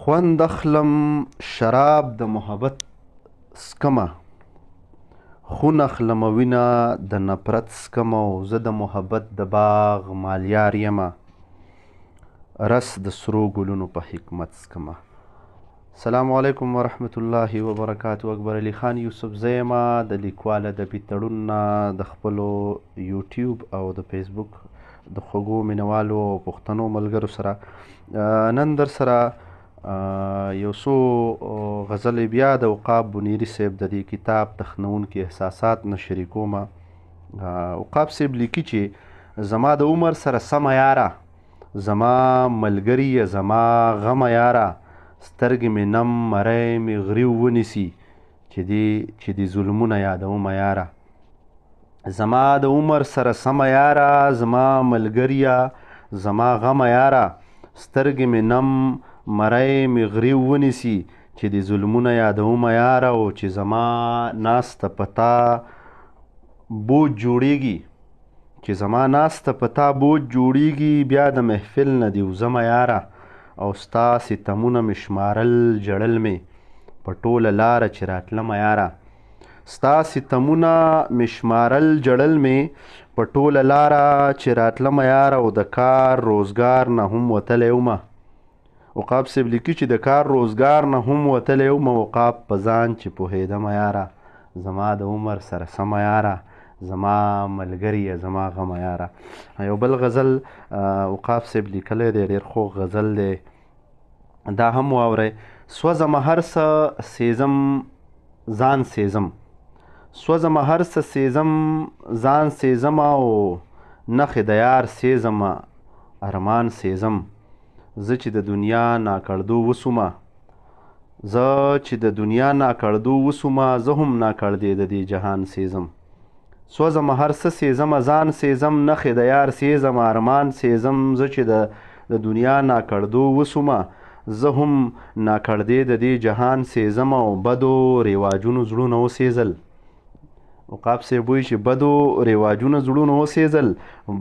خوند اخلم شراب د محبت سکمه، خون اخلم وینه د نفرت سکمه، او زه د محبت د باغ مالیار یمه، رس د سرو ګلونو په حکمت سکمه. السلام علیکم ورحمت الله وبرکاتو. اکبر علي خان یوسفزی یم، د لیکوال ادبي تړون نه د خپلو یوټیوب او د فیسبوک د خوږو مینوالو او پښتنو ملګرو سره نن در سره یو څو غزلې بیا د عقاب بونیري صاحب د دې کتاب تخنونکي احساسات نه شریکومه. عقاب صاحب لیکي چې زما د عمر سره سمه یاره، زما ملګری یه، زما غمه یاره، سترګې مې نم مری مې غریو ونیسي چې دې ظلمونه یادومه یاره. زما د عمر سره سمه یاره، زما ملګریه، زما غمه یاره، سترګې مې نم مری مې غریو ونیسي چې دې ظلمونه یادومه یاره. او چې زما ناسته په تا بوج جوړیږي، چې زما ناسته په تا بوج جوړیږي، بیا د محفل نه دې وځمه یاره. او ستا ستمونه مې شمارل ژړل مې په ټوله لاره چې راتلمه یاره. ستا ستمونه مې شمارل ژړل مې په ټوله لاره چې راتلمه یاره. او د کار روزګار نه هم وتلی ومه. عقاب صاحب لیکي چې د کار روزګار نه هم وتلی ومه، عقاب په ځان چې پوهېدمه یاره، زما د عمر سره سمه یاره، زما ملګریه، زما غمه یاره. یو بل غزل عقاب صاحب لیکلی دی، ډېر خوږ غزل دی، دا هم واورئ. سوځمه هر څه سیزم ځان سیزم، سوځمه هر څه سیزم ځان سیزم، او نښې د یار سیزمه ارمان سیزم. زه چې د دنیا ناکړدو وسومه، زه چې د دنیا ناکړدو وسومه، زه هم ناکړدې د دې جهان سیزم. سوځمه هر څه سیزمه ځان سیزم، نښې د یار سیزمه ارمان سیزم. زه چې د دنیا ناکړدو وسومه، زه هم ناکړدې د دې جهان سیزم. او بدو رواجونو زړونه وسیزل. عقاب صاحب وایي چې بدو رواجونو زړونه وسیزل،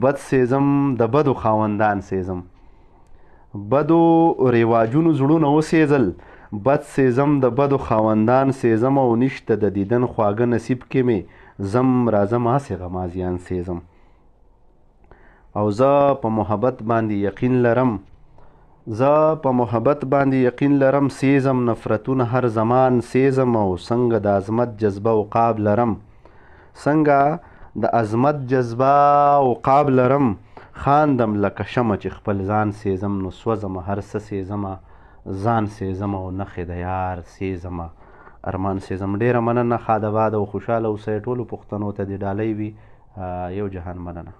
بد سیزم د بدو خاوندان سیزم. بدو رواجونو زړونه وسیزل، بد سیزم د بدو خاوندان سیزم. او نشته د دیدن خواږه نصیب کې مې زم راځم هسې غمازیان سیزم. او زه په محبت باندې یقین لرم، زه په محبت باندې یقین لرم، سیزم نفرتونه هر زمان سیزم. او څنګه د عظمت جذبه عقاب لرم، څنګه د عظمت جذبه عقاب لرم، خاندم لکه شمع چې خپل ځان سیزم. نو سوځمه هر څه سیزمه ځان سیزم، او نښې د یار سیزمه ارمان سیزم. ډېره مننه، ښاد آباد او خوشحاله اوسئ. ټولو پښتنو ته دې ډالۍ وي. یو جهان مننه.